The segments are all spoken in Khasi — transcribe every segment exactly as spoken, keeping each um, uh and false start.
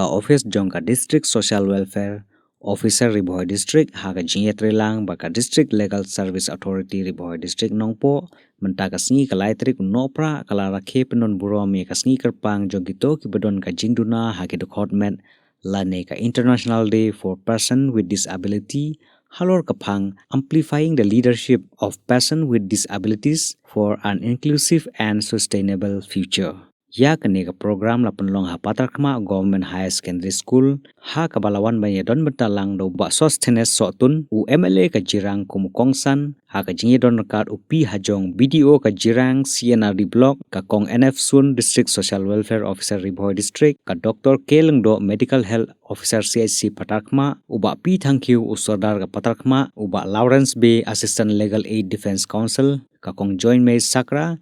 Ka office jong ka District Social Welfare Officer Ri Bhoi District ha ka jingïatreilang bad ka District Legal Service Authority Ri Bhoi District Nongpoh, mynta ka sngi ka lai tarik u Nohprah, ka la rakhe pyndonburom ïa ka sngi kyrpang jong kito kiba don ka jingduna ha ki dkhot met lane ka International Day for Person with Disability, halor ka phang Amplifying the Leadership of Person with Disabilities for an Inclusive and Sustainable Future. Ïa kane ka program la pynlong ha Patharkhmah Government Higher Secondary School, ha kaba la wan ban ïadon bynta lang da u Bah Sosthenes Sohtun, u M L A ka Jirang kum u kongsan, ha ka jingïadon ryngkat u P Hajong, B D O ka Jirang, C&RD Block, ka Kong N F Sun, District Social Welfare Officer Ri Bhoi District, ka Doctor K Lyngdoh, Medical Health Officer C H C Patharkhmah, u Bah P Thangkhiew, u Sordar ka Patharkhmah, u Bah Lawrence Bey, Assistant Legal Aid Defence Counsel, ka Kong Joy Mary Sakra,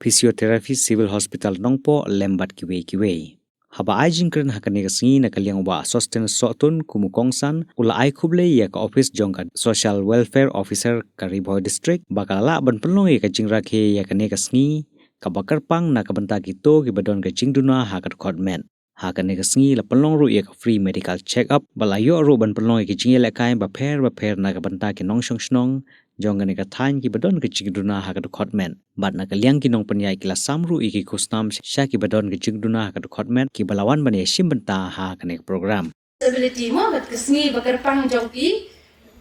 Physiotherapy Civil Hospital Nongpoh, lem bad kiwei kiwei. Haba ai jingkren ha kane ka sngi na ka liang u Bah Sosthenes Sohtun kum u kongsan, u la ai khublei ïa ka office jong ka Social Welfare Officer ka Ri Bhoi District ba ka la lah ban pynlong ïa ka jingrakhe ïa kane ka sngi kaba kyrpang na ka bynta kito kiba don ka jingduna ha ka dkhot met. Ha kane ka sngi la pynlong ruh ïa ka free medical check up bad la ïoh ruh ban pynlong ïa ki jingïalehkai bapher bapher na ka bynta ki nongshong shnong jong kane ka thaiñ kiba don ka jingduna ha ka dkhot met. Bad na ka liang ki nongpynïaid ki la sam ruh ïa ki khusnam sha kiba don ka jingduna ha ka dkhot met kiba la wan ban ïashim bynta ha kane ka program. Disability mo, bad ka sngi ba kyrpang jong ki,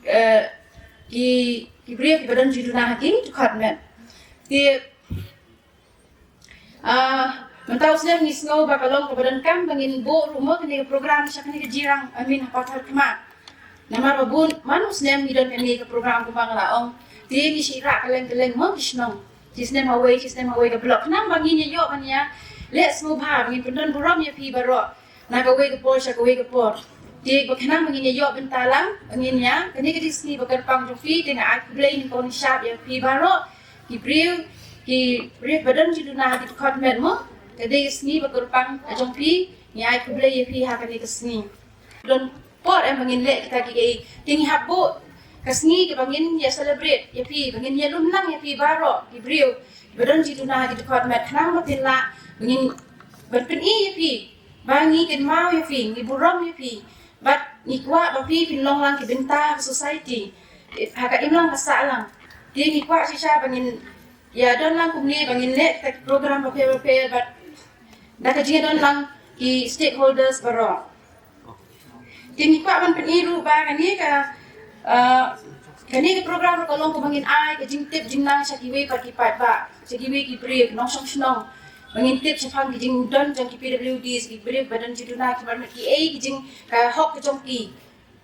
eh, ki, ki briew kiba don jingduna ha ki dkhot met. Te, ah, mynta u snem ngi sngew ba ka long kaba donkam ba ngin buh ruh mo kane ka program sha kane ka Jirang, I mean ha Patharkhmah. Namar ba bun man u snem ngi don kane ka program kumba nga la ong. Te ngi shah rah kylleng kylleng mo ki shnong. Shi snem ha wei, shi snem ha wei ka block. Khnang ba ngin ïa ïoh ban ïa leh sngewbha, ba ngin pyndonburom ïa phi baroh na kawei ka por sha kawei ka por. Te ba khnang ba ngin ïa ïoh bynta lang, ba ngin ïa, kane ka dei ka sngi ba kyrpang jong phi, te nga ai khublei nyngkong nyngshap ïa phi baroh ki briew, ki briew ba don jingduna ha ki dkhot met mo. Ka dei ka sngi ba kyrpang jong phi, ngi ai khublei ïa phi ha kane ka sngi. Don por em ba ngin leh kita kiei kiei. Te ngi hap buh ka sngi kaba ngin ïa celebrate ïa phi, ba ngin ïalum lang ïa phi baroh ki briew ba don jingduna ha ki dkhot met, khnang ba phin lah ba ngin ban pyni ïa phi ba ngi kynmaw ïa phi, ngi burom ïa phi. Bad ngi kwah ba phi phin long lang ki bynta ha ka society, ha ka imlang ka sahlang. Te ngi kwah shisha ba ngin ïa don lang kumne, ba ngin leh kita ki program bapher bapher bad da ka jingïadon lang ki stakeholders baroh. Te ngi kwah ban pyni ruh ba kane ka, uh, kane ka program ruh ka long kaba ngin ai ka jingtip jingnang sha kiwei pat ki paidbah, sha kiwei ki briew, ki nongshong shnong. Ba ngin tip shaphang ki jingdon jong ki P W Ds, ki briew ba don jingduna, ki bar met, kiei ki jing, ka hok ka jong ki.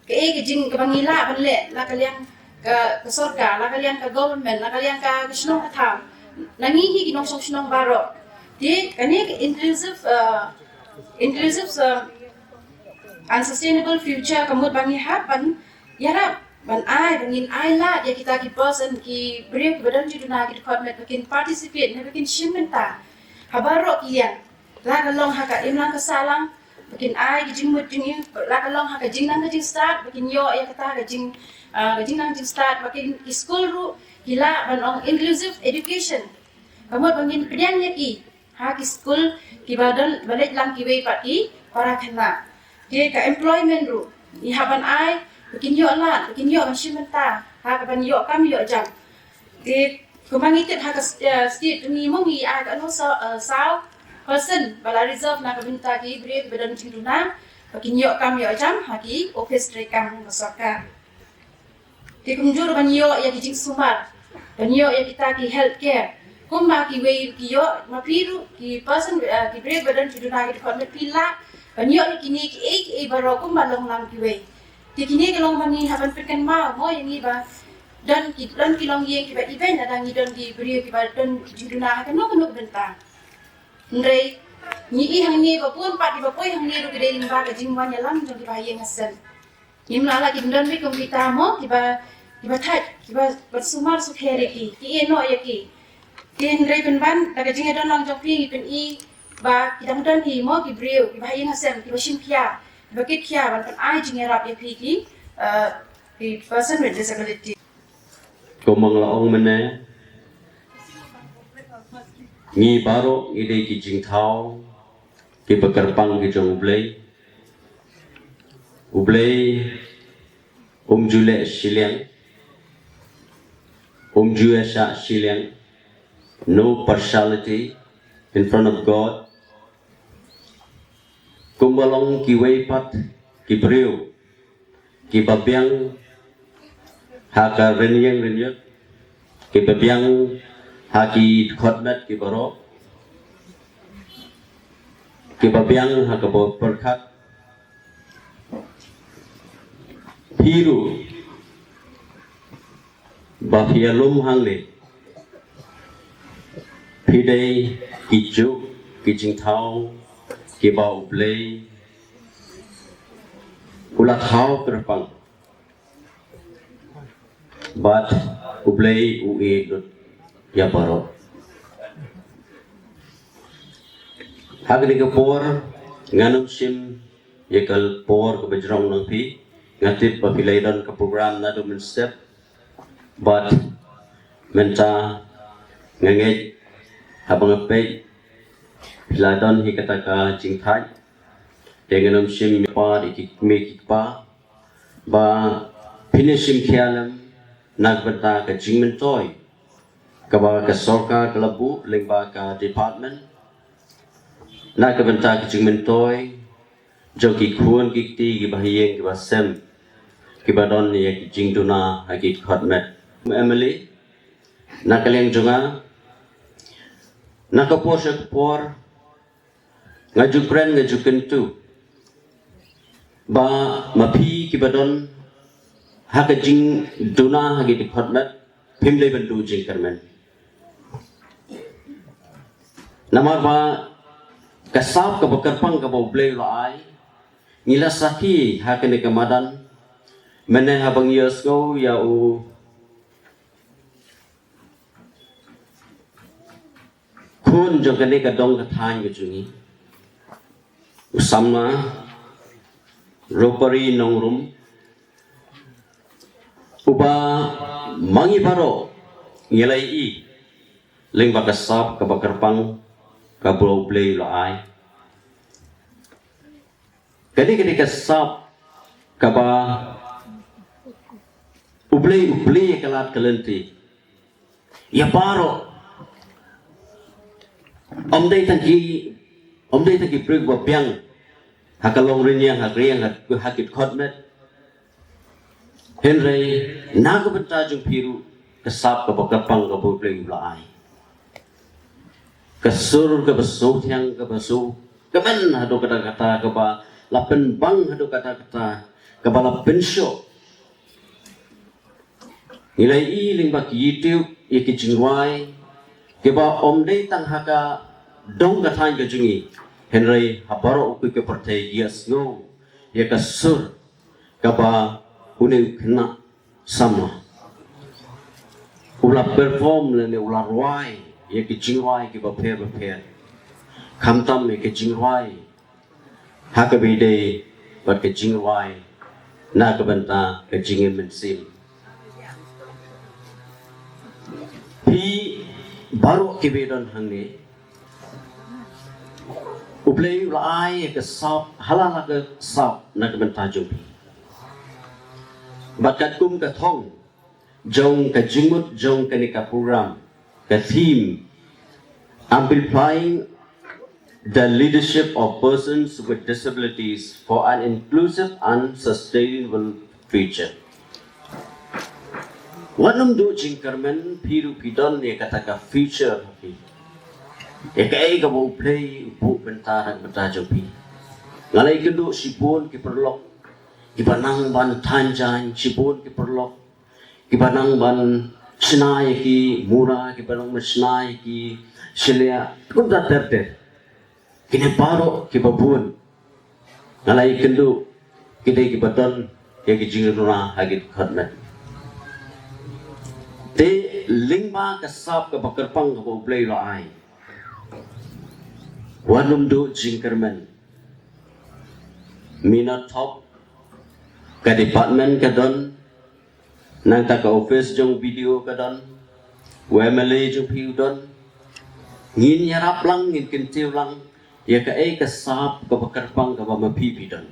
Kaei ka jing kaba ngi lah ban leh, la ka liang ka, ka sorkar, la ka liang ka government, la ka liang ka, ka shnong ka thaw. Na ngi hi ki nongshong shnong baroh. Te kane ka inclusive, uh, inclusive, uh, and sustainable future ka mut ba ngi hap ban ïarap, ban ai, ba ngin ai lad ïa kita ki person, ki briew kiba don jingduna, ki dkhot met, ba kin participate ne ba kin shim bynta ha baroh ki liang. La ka long ha ka imlang ka sahlang, ba kin ai ka jingmut jingim, la ka long ha ka jingnang ka jingstad, ba kin ïoh ïa kata ka jing, ah, ka jingnang jingstad, ba kin, ki skul ruh ki lah ban ong inclusive education. Ka mut ba ngin pdiang ïa ki ha ki skul kiba don, ba leit lang kiwei pat ki para khynnah. Te ka employment ruh ngi hap ban ai, ba kin ïoh lad, ba kin ïoh ban shim bynta ha kaban ïoh kam ïoh jam. Te kumba ngi tip ha ka s-, eh, state ngi mo ngi ai ka, ano, saw, eh, saw percent ba la reserve na ka bynta ki briew ba don jingduna ba kin ïoh kam ïoh jam ha ki office treikam ka sorkar. Te kumjuh ban ïoh ïa ki jingsumar, ban ïoh ïa kita ki health care. Kumba kiwei ki ïoh, ma phi ruh ki person, eh, ki briew ba don jingduna ki dkhot met phi lah ban ïoh ïa kine kiei kiei baroh kumba long lang kiwei. Te kine ki long ba ngi hap ban pynkynmaw mo ïa ngi ba don ki, don ki longïing kiba ibeiñ lada ngi don ki briew kiba don jingduna ha kano kano ka bynta. Hynrei ngi i hangne ba bun pat kiba poi hangne ruh ki dei lyngba ka jingwan ïalam jong kiba ha ïing ha sem. Ngim lah lah ki pyndon beit kum kita mo kiba, kiba thait, kiba, ba sumar sukher ïa ki, ki ïeh noh ïa ki. Te hynrei pynban da ka jingïadon lang jong phi ngi pyni ba ki dang don hi mo ki briew kiba ha ïing ha sem, kiba shim khia, kiba kit khia ban pyn-ai jingïarap ïa phi ki, eh, ki person with disability. Kumba nga la ong mynne, ngi baroh ngi dei ki jingthaw kiba kyrpang ki jong U Blei. U Blei um ju leh shiliang, um ju ïashah shiliang, no partiality in front of God. Kumba long kiwei pat ki briew kiba biang ha ka rynïeng rynïeng, kiba biang ha ki dkhot met kiba rok, kiba biang ha kaba pyrkhat, phi ruh ba phi ïalum hangne, phi dei ki juk ki jingthaw kiba U Blei u la thaw kyrpang. Bad U Blei u ïeit lut ïa baroh. Ha kane ka por ngan ym shim ïa ka por kaba jrong na phi. Nga tip ba phi la ïadon ka program naduh mynstep. Bad mynta nga ngeit haba nga peit phi la don hi kata ka jingthait. Te ngan ym shim ïa phi, ïa ki kmie ki kpa, ba phin ïa shim khia lem na ka bynta ka jingmyntoi kaba ka sorkar ka la buh lyngba ka department, na ka bynta ka jingmyntoi jong ki khun ki kti kiba ha ïing kiba sem, kiba don ïa ki jingduna ha ki dkhot met. M L A, na ka liang jong nga, na ka por sha ka por, nga ju kren, nga ju kyntu ba ma phi kiba don ha ka jingduna ha ki dkhot met, phim dei ban duh jingkyrmen. Namar ba ka sap kaba kyrpang kaba U Blei u la ai, ngi la sakhi ha kane ka madan mynne haba ngi ïohsngew ïa u khun jong kane ka dong ka thaiñ ka jong ngi, u samla Rupari Nongrum, uba ma ngi baroh ngi la ïohi lyngba ka sap kaba kyrpang kaba U Blei u la ai. Kane, kane ka sap kaba U Blei u plie ïa ka lad ka lynti ïa baroh. Ym dei tang ki, ym dei tang ki briew ba biang ha ka long rynïeng, ha ka rynïeng, ha, ha ki dkhot met. Hynrei na ka bynta jong phi ruh ka sap kaba kyrpang kaba U Blei u la ai. Ka sur kaba sngewthiang kaba sngewkmen haduh katta katta, kaba la pynbang haduh katta katta, kaba la pynshoh. Ngi la ïohi lyngba ki YouTube ïa ki jingrwai kiba ym dei tang ha ka dong ka thaiñ ka jong ngi, hynrei ha baroh u kut ka pyrthei ki ïohsngew ïa ka sur kaba une u khynnah samla u la perform lane u la rwai ïa ki jingrwai kiba pher ba pher, khamtam ïa ki jingrwai ha kaba ïadei bad ka jingrwai na ka bynta ka jingim mynsiem. Phi baroh kiba don hangne, U Blei u la ai ka sap, ha la la ka sap na ka bynta jong phi. Bad katkum ka thong jong ka jingmut jong kane ka program, ka theme, Amplifying the Leadership of Persons with Disabilities for an Inclusive and Sustainable Future. Wat nym duh jingkyrmen, phi ruh phi don ïa kata ka future ha phi, ïa kaei kaba U Blei u buh bynta na ka bynta jong phi. Nga la ïakynduh shibun ki paralok kiba nang ban thaiñ jaiñ, shibun ki paralok kiba nang ban shna ïa ki mura, kiba nang ban shna ïa ki shiliah, kumta ter ter. Kine baroh kiba bun, nga la ïakynduh, ki dei kiba don ïa ki jingduna ha ki dkhot met. Te lyngba ka sap kaba kyrpang kaba U Blei u la ai, wat nym duh jingkyrmen. Minot thok, ka department ka don, nangta ka office jong B D O ka don, u M L A jong phi u don. Ngin ïarap lang, ngin kyntiew lang ïa kaei ka sap kaba kyrpang kaba ma phi phi don.